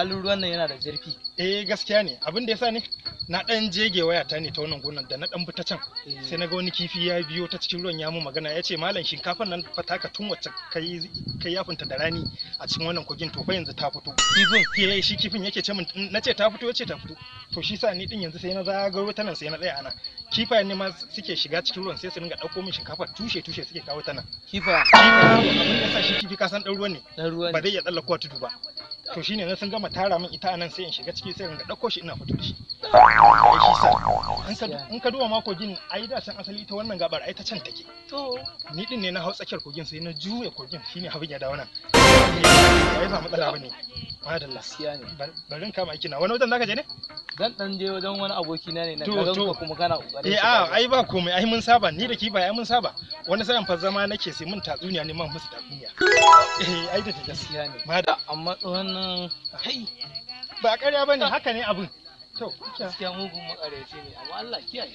Alhalin ruwan nan yana da zurfi. Eh, gaskiya ne. Abin da yasa ne na dan jege wayata ne ta wannan gonan da na dan bi ta can, sai na ga wani kifi ya biyo ta cikin ruwan ya mu magana, ya ce, "Malam, shinkafan nan fa taka tun wacce kai kai yafinta da rani a cikin wannan kogin, to fa yanzu ta fito." Kifin? Eh, shi kifin yake ce min. Na ce, "Ta fito?" Ya ce, "Ta fito." To shi sa ni din yanzu sai na zagayo ta nan, sai na tsaya ana kifayen ne ma suke shiga cikin ruwan, sai su ringa dauko min shinkafa tushe tushe suke kawo ta nan. Kifa. Kifayen, abin da yasa shi kifi, ka san dan ruwan ne, Dan ruwa ba ne. zai iya tsallakowa tudu ba. To shine na sun gama tara min ita anan, sai in shiga ciki, sai in ga dauko shi ina fito da shi. Ai shi sa in ka duba ma kogin, ai da can asali ita wannan gabar ai ta can take. To. Ni din ne na hau tsakiyar kogin, sai na juya kogin, shine abin ya dawo nan. Eh, ai ba matsala bane, madalla. Gaskiya ne. Bari in kama aiki na. Wani wajen zaka je ne? Zan dan je wajen wani aboki na ne na To, ga to. ka kuma kana kokarin Eh, a ai ba komai, ai mun saba ni da kifaye, ai mun saba. Wani sa'in fa zama nake sai mun tatsuniya ne, man musu tatsuniya. Eh, ai da gaskiya. Gaskiya ne. Madalla. Amma tsohon nan kai. Ba ƙarya bane, haka ne abin. To. Gaskiya mugun makareci ne, amma Allah kiyaye.